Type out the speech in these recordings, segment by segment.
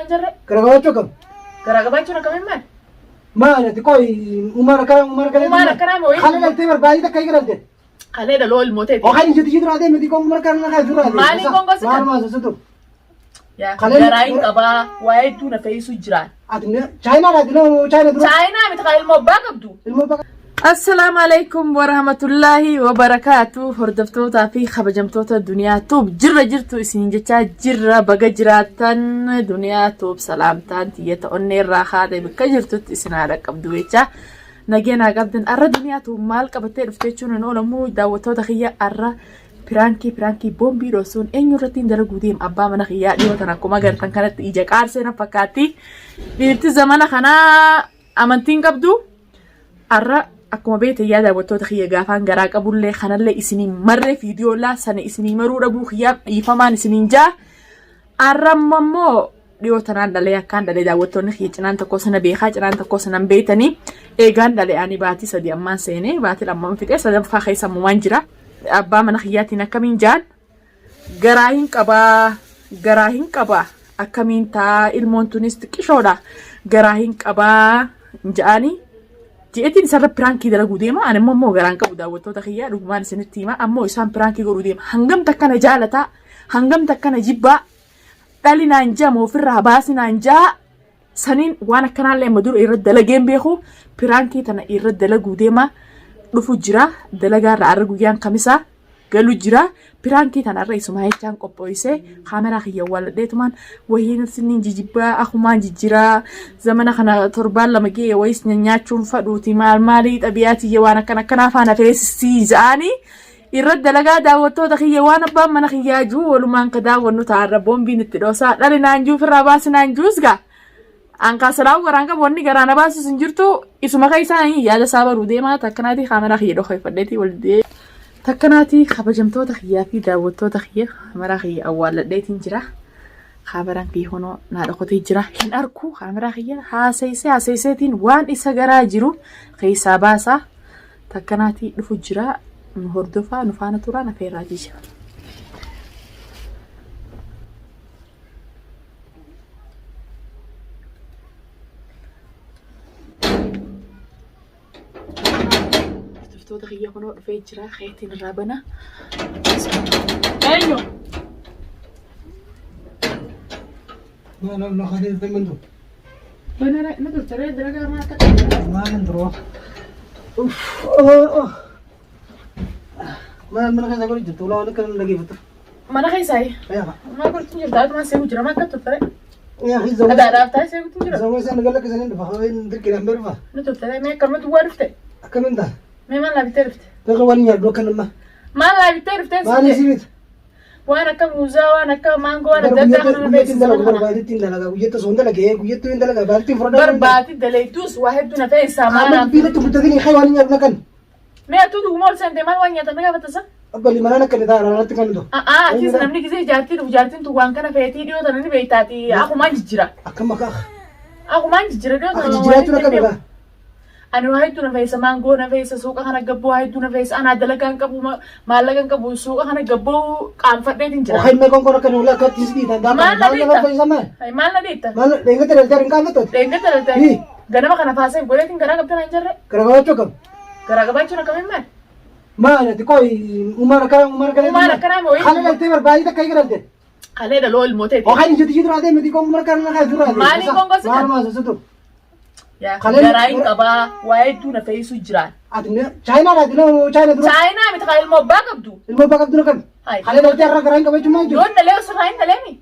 naan jarre. Gara qabaachuu akkam? Garaa qabaachuun akkamiin maal? Maal ati qoy uumaan akkana uumaan akkana. Uumaan akkanaa moo? Kana galtee barbaadii takka eega galte. Kalee dhaloo ilmoo teeti. Okan ijji tijji duraa deemti qoon markaa irra kaa'e duraa deemti. Maaliin qoonqoo si Maal kan? maal sossotu? Yaa Kalee- garaa hin qabaa waa hedduu na fe'isu jiraan. Ati chaayinaa laati nama chaayinaa dura. Chaayinaa miti kan ilmoo abbaa qabdu. Ilmoo bakka. Assalaamu alaikum warahmatullaahi wabarakaatu hordoftootaa fi kabajamtoota duniyaa tuub jirra jirtu isin jechaa jirra baga jiraattan duniyaa tuub salaamtaan tiyyata onnee irraa haadha bakka jirtutti isin haadha qabdu jechaa nageen haa qabdan arra duniyaa tuub maal qabattee dhufte jechuun hin oolamu daawwattoota kiyya arra piraankii piraankii boombii dhoosuun eenyu irratti hin dalaguu deema abbaa mana kiyyaa dhiyoo tan akkuma agartan kanatti ija qaarsee na fakkaatti dhiirti zamana kanaa amantiin qabdu arra akkuma beektan yaa daawwattoota kiyya gaafaan garaa qabullee kanallee isinii marree fiidiyoolaa sana isinii maruu dhabuu kiyyaaf dhiifamaan isiniin jaa arra immoo dhiyoo tanaan dhalee akkaan dhalee daawwattoonni kiyya cinaan tokko sana beekaa cinaan tokko sana hin beektanii eegaan dhalee ani baatii sadii ammaan seenee baatii lamman fixee sadaffaa keessa ammumaan jira abbaa mana kiyyaatiin akkamiin jaan garaa hin qabaa garaa hin qabaa akkamiin taa ilmoon tunis xiqqishoodha garaa hin qabaa ja'anii je'etiin isarra piraankii dalaguu deema ani immoo garaan qabu daawwattoota kiyyaa dhugumaan isinitti hima ammoo isaan piraankii godhuu deema hangam takkana jaalataa hangam takkana jibbaa dhali naan ja'a moo ofirraa baasi naan ja'a saniin waan akkanaallee amma dura irra dalageen beeku piraankii tana irra dalaguu deema dhufu jira dalagaarra arra guyyaan kamisaa galu jira piraankii tana irra isumaa jechaan qopho'isee kaameraa kiyya walladheetumaan wahiin sinniin jijibbaa akumaan jijjiraa zamana kana torbaan lama ga'e wayis nyaachuun fadhuuti maal maalii xabiyaa tiyya waan akkana akkanaa faana feesisii ja'anii irra dalagaa daawwattoota kiyya waan abbaan mana kiyyaa jiru walumaan ka daawwannu ta'arra boombiin itti dhoosaa dhali naan jiru firraa baasi naan jiruus gaa Ankaa silaa garaan qabu wanni garaa na baasus hin jirtu isuma keessaa yaada isaa baruu deemaa takkanaatii kaameraa kiyya dhokeeffadheetii wal dee takkanaatii kabajamtoota kiyyaa fi daawwattoota kiyya kaameraa kiyya awwaalladheetiin jira. Kaameraan kiyya kunoo naa dhokatee jira hin arku kaameraa kiyya haaseessee haaseesseetiin waan isa garaa jiru keessaa baasaa takkanaatii dhufu jira nu hordofaa nu faana turaa na feerraa jija. Hordoftoota kiyya kunoo dhufee jira. Keetiin irraa bana. Eenyu? Maal maal khadee deemantu. Bana na turtaree dalagaa maal akka ta'e. Maal hin turoo. Uff. Maal mana keessa godhi jirtu ulaa waan akka hin dhageeffattu. Mana keessaa Yaa. maal godhutu jirta? Atumaan seegu jira maal akka turtare? Yaa fi zawwa. Adaadhaaf taa'ee seegutu jira. Zawwa isaan gala keessanii dhufa. Hin dirqinaan bee dhufa. Nu turtare mee akkamatti waa dhufte? Akkamiin ta'a? Mee maal naa bittee dhufte? Beeku waan nyaadhu akka nama. Maal naa bittee dhufte? Maal isii miti? Waan akka muuzaa, waan akka maangoo, waan adda addaa kana Guyyatti hin dalagu barbaaditti hin dalaga. Guyyatti osoo hin dalagee guyyatti hin dalaga. Baaditti hin fudhadhaa. Barbaadi daleettus waa hedduu na ta'e isaa maal Amma dubbiin guddatanii kai waan nyaadhu kan. Mee atuu dhuguma ol seente maal waan nyaatan na gaafata san? Abbali manaan akka inni taa'an irratti kan dhufu. A'aa atis namni gisee jaartii dhufu jaartiin tun waan kana feetii dhiyoo tana ni beektaati akumaan jijjira. Akkam akka Akumaan jijjira dhiyoo akka tana jijjiiraachuun akka beekaa. Ani waa hedduu na feessa maangoo na feessa suuqa kana gabboo waa hedduu na feessa anaa dalagaa hin qabu maallaqa hin qabu suuqa kana gabboo qaanfadheetiin jira. Okai mee konkoon akka nuula akka itti dhiitan daakka. Maal na Maal nama dhiita? fayyisa maal? Maal na dhiitta? Maal dheengatti dhaltee hin qaanfattu? Dheengatti dhaltee Hii. ganama kana faasee godheetiin garaa qabdee naan jarre Gara qabaachuu kam? garaa qabaachuun akkamiin maal? Maal ati qoy uumaan akkana uumaan akkana. Uumaan akkanaa moo? Kana dhaltee barbaadii takka eega dhalte. Kalee dhaloo ilmoo teeti. Okai ijji tijji duraa deemti qoon markaa irra kaa'e duraa deemti. Maaliin qoonqoo si Maal kan? maal sossotu? Yaa Kalee- garaa hin qabaa waa hedduu na fe'isu jiraan. Ati chaayinaa laati nama chaayinaa dura. Chaayinaa miti kan ilmoo abbaa qabdu. Ilmoo abbaa qabdu kan. Hai. Kalee dhaltee har'a garaa hin qabachuu maal jiru? Yoon dhalee osoo hin dhaleemi.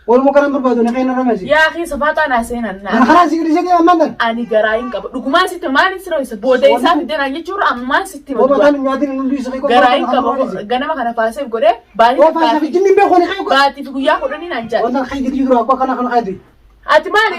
Walumaa kanan barbaadu na keenya ramasi. Yaa akhi safaaxaa naa seenan Kana naa. karaa si gadhiisee deema ammaan tan. Ani garaa hin qabu. Dhugumaan sitti maaliin sira ho'isa? Booda isaa fiddee naan jechuudha ammaan sitti hima Booba du'a. kan nyaatiin hin hundi isa kee Garaa hin qabu. Ganama kana faaseef godhee baatii Booba takkaa isa fi jinni beeku ni kee. baatii fi guyyaa kudhanii naan jedha. Wanta kan gadi jiru akka kana kana kaati. Ati maali?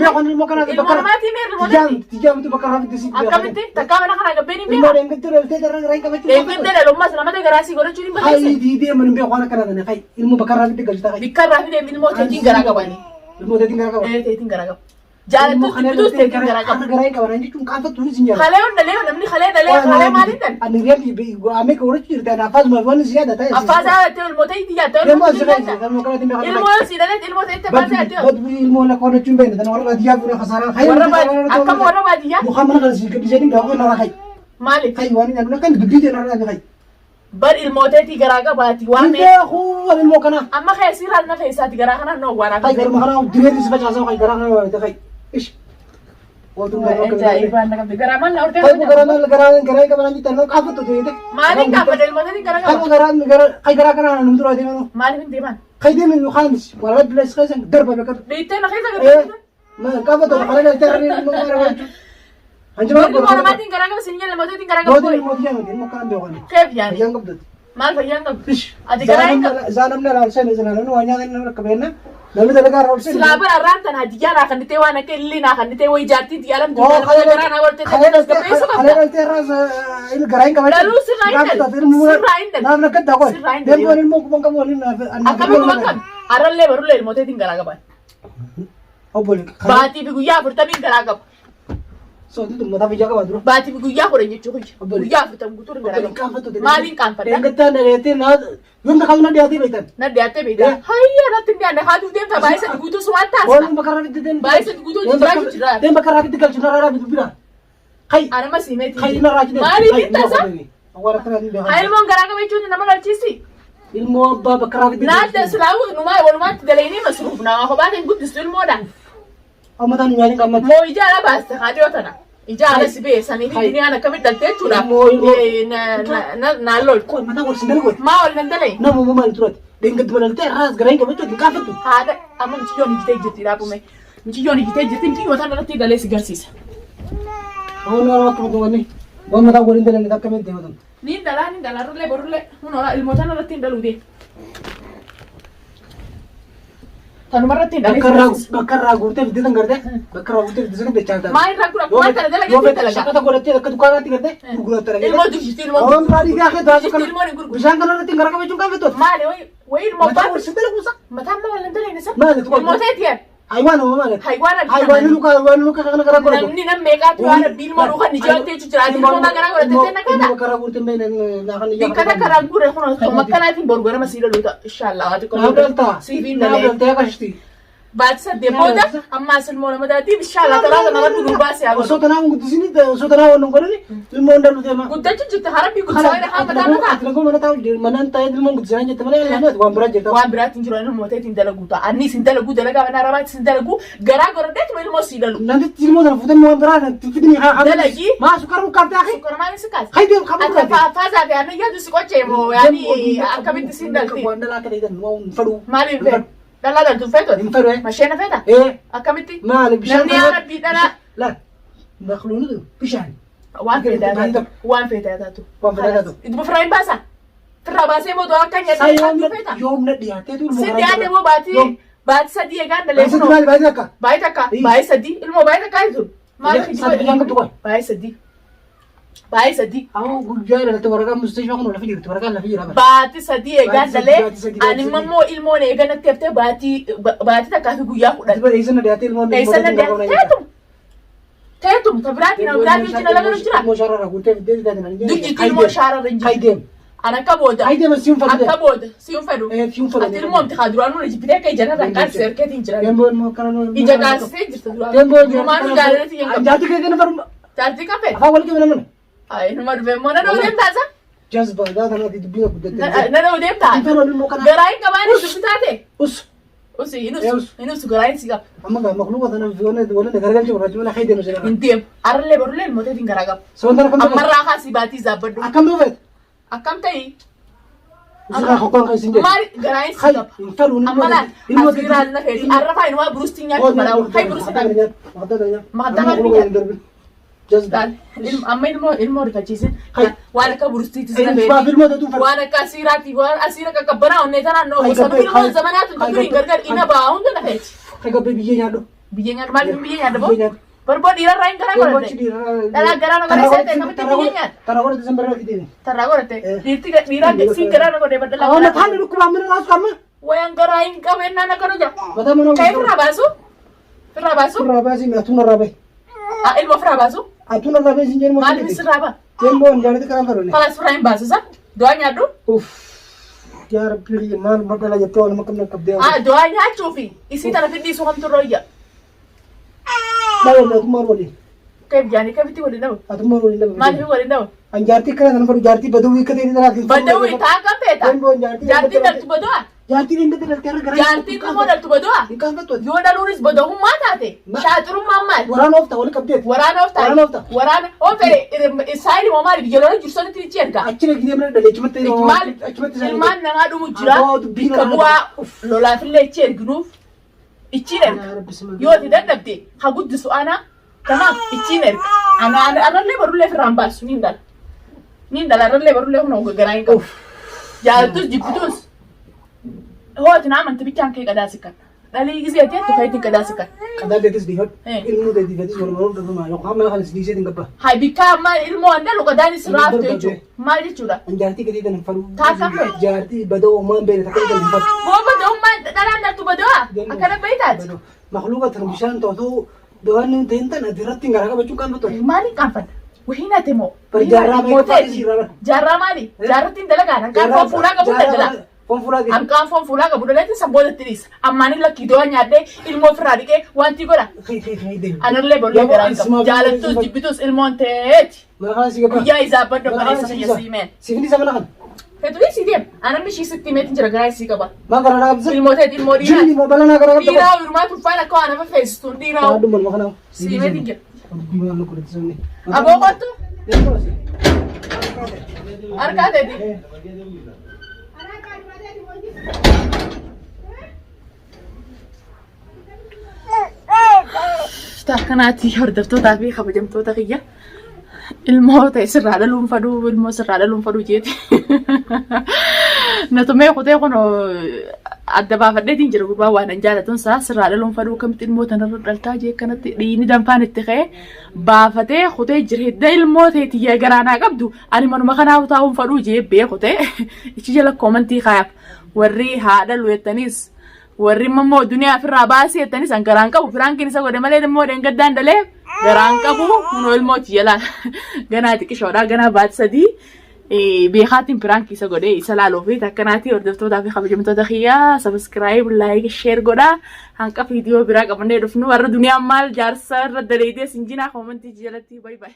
Beeku ni ilmoo kana Ilmoo namaatii mee ilmoo Tijaam namti? tijaamtu bakka rafitti si. Akkamitti? Takkaa mana kana gabbeen hin Ilmoo beekaa? dheengatti dhaltee darra garaa hin qabachuu. Eeggattee dhalummaa sana malee garaa sii godhachuun hin Hayi balleessin. diidee man beeku waan akkana tane hayi ilmoo bakka rafitti galchita hayi. Bikka irraa fidee ilmoo teetiin garaa qabani. Ilmoo teetiin garaa qaba. Ee teetiin garaa qaba. Jaalattus jibbitus teetiin garaa qaba. Garaa hin qaban jechuun qaanfattu hin jaalladhu. Kalee hunda lee namni kalee dhalee kalee maaliin dhale? Ani reefi amee ka horachuu jirta ani affaasuma waan si yaada ta'e. Affaa isaa jettee ilmoo ta'e itti yaadda Ilmoo ilmoo si ta'e keessa ilmoo kanatti meeqa Ilmoo yoo si dhaleet ilmoo ta'e itti affaasa yaadde. Bad ilmoo lakka horachuu hin beekne tana warra baadiyyaa fuudhee kasaaraa. Warra baadiyyaa akkam warra baadiyyaa Mukaan mana kana si gabbisee dhimma waan narraa kayi. maaliif? Kayi waan hin akka dubbii ta'e narraa kayi. Bar ilmooteetii garaa qabaati waan Hin beeku waan ilmoo kanaa. Amma keessi raadna keessaati garaa kanaan nu awwaaraa Kayi garuma kanaa direetti si facaasaa kayi garaa kanaa waayite kayi. Ish. Ajaa'ibaan na qabde garaa maal na Kayi ordee garaa maal garaa garaa qaban jettan nama qaafattu ta'e. Maaliin gaafadha ilmooteetiin garaa Kayi qaba? garaa garaa kayi garaa kanaa namni dura deemanuu. Maaliif hin deeman? Kayi deeman yookaan wala bilas keessa darba beekatu. Dhiittee na keessa gadi. Qaafatu kana galtee harree ilmoo garaa galchu. Hanjima Ilmoo namaatiin garaa qaba siin jala ilmooteetiin garaa qaba. Mootiin mootii jedhamu ilmoo kana beekan. Keef yaani Fayyaan qabdatu. maal fayyaan qabdu? Ati garaa hin qabdu. Zaa namni alaalsee ni namni waa nyaatan namni akka beekna namni dalagaa irra olsee. Silaa bara arraan tana hadiyyaa naa kannitee waan akka illee naa kannitee wayii jaartii diyaalam duudhaa garaa naa waltee tasgabbeessuu Kalee qabda. galtee irraas garaa hin qaban. Dhaluu sirraa hin dhalu. Sirraa hin dhalu. Naaf nakka qoy. Sirraa hin dhalu. Deemboon ilmoo kuban qabu waliin naaf. Akkamiin kuban qabdu? Arrallee barullee ilmooteetiin garaa qaban. Obbo Baatii fi guyyaa 40 garaa qaba. Sooti mataa fayyaa qaba dura. Baatii fi guyyaa 10 jechuu kiyya. Obbo Guyyaa 40 guutuu garaa qaba. Qaanfattu. Maaliin qaanfadha? Deengattaan dhageettee naa yoom takka na dhiyaatee beektan. Na dhiyaattee beektaa? Hayya natti hin dhiyaanne haaduu deemta baay'ee sadi guutuu sumaan taasisa. Waan bakka irraa fiddeen. Baay'ee sadi guutuu jiraachuu jira. Deem bakka irraa fidde galchu narraa raabitu bira. Kai. Anama siimeeti. Kai narraa jidhe. Maaliif hin taasa? Awwaara kana hin Haa beekan. ilmoon garaa qaba jechuun nama galchiisi. Ilmoo abbaa bakka irraa fidde. Naadda silaawuu numaa walumaatti dalaynii masruuf nama kophaatiin guddistu ilmoodha. Amma taan nyaanni qammatti. Moo ija ala baaste haadhiyoo tana. Ija ala si bee sanii fi Hai. duniyaan akkamitti dhalte jechuudha. Ilmoo- ilmoo- Naan loltu. Qoy mataa wal sindal godhe. Maa ol nan dalayi? Nama uumamaa maal turate. Deengattu balaltee irraas garaa hin qabachuu hin qaafattu. Haadha amma mucayyoon ijjitee jirti dhaabume. Mucayyoon ijjitee jirti mucayyoo tana irratti dalee si garsiisa. Waan nama akkamitti wanni waan mataa waliin dalanne akkamitti deematan. Niin dhalaa niin dhalaa rullee borullee hun horaa ilmoota irratti hin dhaluu deema. Tanuma irratti hin dhalee si garsiisa. Bakka irraa guurtee fidde san gartee bakka irraa guurtee fidde san dachaa taate. Maa irraa gura waan kana dalageetti hin dalagaa. Shaqata godhattee akka dukkaanaatti gartee gurguratta dhagee. Ilmoo dursisti ilmoo Waan biraa dhiigaa kee taasisu Dursisti ilmoon hin gurguru. Bishaan kana irratti gara qabachuun qabattu. Maali wayi wayi ilmoo Mataa baatu. wal sindal kuusa. Mataan ma wal hin dalagne isa? Maali tuqaa? Ilmoo ta'eeti yaa. Haywaan uumamaa maali? Haywaan adda Haywaan luka haywaan luka kana gara godhatu. Namni nam meeqaatu waan rabbii ilmoo dhukan ijaartee jechuudha. Ati ilmoo maa garaa godhattee na kana. Ilmoo karaa guurtee mee na kan Bikka takka irraa guure kun osoo makkanaatiin boru ganama sii dhalu ta'a. Inshaallah ati Naaf dhaltaa. Siif hin Naaf dhalee. dhaltee akkasitti. Baatii saddeet booda ammaas ilmoo nama taatiif inshaallah taraa sana rabbi gurbaa si haa Osoo godhu. tanaa hin guddisini osoo tanaa waan hin godhani ilmoo hin dhalu deema. Guddachuu jirti harabbii guddisaa waan haa mataa mataa. Ati lagoo mana taa'u manaan taa'ee ilmoo hin guddisinaa jette malee ilmoo waan biraa jirta. Waan biraatti hin jiru inni mooteetiin dalaguu ta'a. Annis hin dalaguu dalagaa mana arabaattis hin dalaguu garaa godhadheetuma ilmoo sii dhalu. Namtichi ilmoo sana fuutanii waan biraa natti fidni haa haa. Dalagii. Maa sukkaara mukaaf taa'e. Sukkara maaliin si kaase? Hayi deem qabu Ati faazaa fi aannan yaadu si qochee moo yaani akkamitti siin dhalti? Waan dhalaa akka ta'e waan hin fedhu. Maaliif fedhu? Dhalaa dhaltu hin feetu? Hin fedhu. Masheena feeta? Ee. Akkamitti? Maali bishaan Namni yaa rabbii dhalaa La makluuni bishaan. waan feete haa taatu. Waan feete haa taatu. Waan feete haa taatu. Ittuma firraa hin baasaa? Firraa baasee moo akka Saa nyaatee yoom nyaattuu feeta? yoom na dhiyaatee tu Si dhiyaate moo baatii baatii sadii eegaan dhalee Baay'ee kunoo. maali baay'ee akka. Baay'ee takka baay'ee sadii ilmoo baay'ee takka jechuun. Maal Sadii bishaan qabdu qoy. Baay'ee sadii. Baay'ee sadii. Amma guyyaa ilaalte waraqaan mustashfaa kun lafa jirti waraqaan lafa jira. Baatii sadii eegaan Baatii sadii, dhalee baatii sadii, baatii ani sadii. immoo ilmoon eegan natti haftee baatii baatii takkaa fi guyyaa 10. Eessa na dhiyaatee ilmoon Eessa na dhiyaate? Teetum. Teetum ta biraatiin na biraatiin wajjin ala galu jira. Ilmoo shaararraa guurtee fiddee fiddee fiddee. Dugjitti ilmoo shaararra hin jiru. Hayideem. An akka booda. Hayideem siun fedhu. Akka booda siun fedhu. Siun fedhu. Ati ilmoo mti haa duraan nuna jibbitee akka ija narraa qaansisee harkeetiin jiran. Deemboo ilmoo akkana nuu. Ija qaansisee jirta duraan. Deemboo Durumaanuu jaalalatti hin qabdu. Jaartii kee kana faru. Jaartii qabee. Afaan wal qabina mana. Ay numa dhufe immoo na dhuu deemtaa isa? Jazba gaafa natti dubbii guddatte. Na dhuu deemtaa? Hin fedhu ilmoo kana. Garaa hin qabaanne dubbi taate? Us. Usi hin usu hin usu garaa hin si qaba. Amma gaa makluuqa tana fiyoonee waliin gargalchuu barbaachuu mana hayideem jedhama. Hin deemu. Arrallee barullee ilmooteetiin garaa qaba. Sabanta akkam ta'e? Ammarraa kaasii baatii zaabbadhu. Akkam dhufeet? Akkam ta'i? Usuraa kokkoon kan isin jedhu. Maali garaa hin si Hay qaba. hin fedhu Amma laal asiiraan na feeti. Arra faa inumaa buruustii nyaachuu balaa. Hay buruustii nyaachuu. Amma ilmoo ilmoo rifachiisin. Waan akka burustiitis na feeti. Waan akka asiiraati waan asiira qaqqabbanaa onnee tanaan na oolu. Sanuu ilmoon zamanaatu hin hin gargar ina ba'aa hunda na feeti. Gabbee biyyee nyaadhu. Biyyee nyaadhu maaliif biyyee nyaadhu boo? Barboo dhiirarraa hin garaa godhate. Dhalaa garaa na godhe seete akkamitti biyyee nyaadhu? Tara godhate san barraa fidee. Tarraa godhate. Dhiirti dhiiraa siin garaa na godhe badala. Awwa mataan dhukkubaa mana raasu amma. Wayaan garaa hin qabeen naan akkana jira. Mataa mana Ka'ee firraa baasu. Firraa baasu? Firraa baasii mi atuun irraa bahi. Ah, ilmoo firraa baasu? Atuun irraa bahi siin jedhu Maaliif sirraa ba'a? Ilmoo hin jaalati karaan fadhone. Kalaas firraa hin baasu sa? Du'aa nyaadhu? Uff. Yaa Rabbi maal madala jettee waan nama kamna qabdee. Ah, du'aa nyaachuu fi isii tana fidhiisuu kamtu irra wayya? Dhabe atummaan waliin. Kayif jaanii kamitti waliin dhabu? Atummaan waliin dhabe. Maaliif waliin dhabu? An jaartii kana sana fadhu jaartii badawii akka ta'e tanaaf hin Badawii taa kan feeta? Demboon jaartii Jaartiin dhaltu badu'a? Jaartiin hin dadhabde har'a garaa. Jaartiin immoo dhaltu badu'a? Hin qaanfattu ati. Yoo dhaluunis badawummaa taate shaaxirummaan maali? Waraana oofta wal qabdeet. Waraana oofta. Waraana oofta. Waraana oofta Israa'el moo maali biyya lola jiru sanitti ichi erga. Achi dhaqee mana dhalee achumatti Maali? achumatti isaan Ilmaan namaa dhumu jira. Aboo dubbii Bakka nama bu'aa lolaafillee ichi erginuuf ichiin erga. Yaa Rabbi sima Yoo ati dadhabde ha guddisu ana tamaam ichiin erga. Ana ana arrallee barullee firraan baasu niin dhala. Niin dhala arrallee barullee kun garaa hin qabu. Jaalattus jibbitus hoo ati na amanti bichaan kee qadaa sikkan. Dhalii gisee ati jettu keetiin qadaa sikkan. Qadaa keetis dhiifadhu. Eh. Ilmoo teetiifis wal baruu dhabama yookaan mana kanas dhiisee hin gabba. Hay bikkaa ammaa ilmoo an dhalu qadaan israaftu Barbaade. jechuudha. Maal jechuudha? An jaartii gadii tan hin fadhu. Taa kam feete? Jaartii badoo uumaan beekne takka tan hin fadhu. Boo bada'ummaan dhalaan dhaltu bada'aa? Akkana beektaati? Badoo. Makluuqa tan bishaan to'atu dawaan hin ta'in tan ati irratti garaa qabachuu qaanfattu. Maaliin qaanfadha? Wahii nate moo? Bari jaarraa Moo meeqa ta'eeti? irraa bara. Jaarraa maali? Jaarrattiin dalagaan hanqaan foon fuulaa qabu daldala. Foon fuulaa ta'e. Hanqaan foon fuulaa qabu dalatiin san boodatti dhiisa. Ammaan hin lakkii du'a nyaadhee ilmoo ofirraa dhiqee wanti godha. Anallee bollee garaa hin qabu. Jaalattus jibbitus ilmoon teeti. Mana kana si gabaa. Guyyaa isaa abbaan Mana kana obboleessa si kiyya gabaa. sii meen. Siif ni isa mana kana. Fetu isii deem. Anamni ishii sitti himeetiin jira garaa isii qaba. Maa garaa naa qabdisa? Ilmoo teeti ilmoo dhiiraa. Jinni moo balaa naa garaa qabda? Dhiiraa hirmaatu uffaan akka waan nama feesistuun dhiiraa. Haadhu malma kana. Sii himeetiin jira. Dubbii maal nu godhate Aboo kottu harkaa teeti. Akkanaatti hordoftootaa fi kabajamtoota kiyya ilmoo ta'e sirraa dhaluun faduu ilmoo sirraa dhaluun faduu jeeti. Na tumee kutee kun adda baafadheetiin jira gurbaa waan an jaalatuun isaa sirraa dhaluun faduu akkamitti ilmoo tanarra dhaltaa jee akkanatti dhiigni danfaan itti ka'ee baafatee kutee jira hidda ilmoo ta'e tiyya garaanaa qabdu ani manuma kanaa taa'uun faduu jee beekutee ichi jala koomantii kaayaaf warri haadha lu'ettaniis Warri immoo duniyaa ofirraa baasii jettanis an garaan qabu firaankiin isa godhe malee immoo dheengaddaan dalee garaan qabu kunoo ilmoo tiyya laal ganaa xiqishoodha ganaa baati sadii beekaatiin piraankii isa godhe isa laaluu fi takkanaatii hordoftootaa fi kabajamtoota kiyyaa sabiskiraayib laayik sheer godhaa hanqa viidiyoo biraa qabannee dhufnu warra duniyaan maal jaarsa irra daleedee sinjinaa koomantii jalatti bay bay.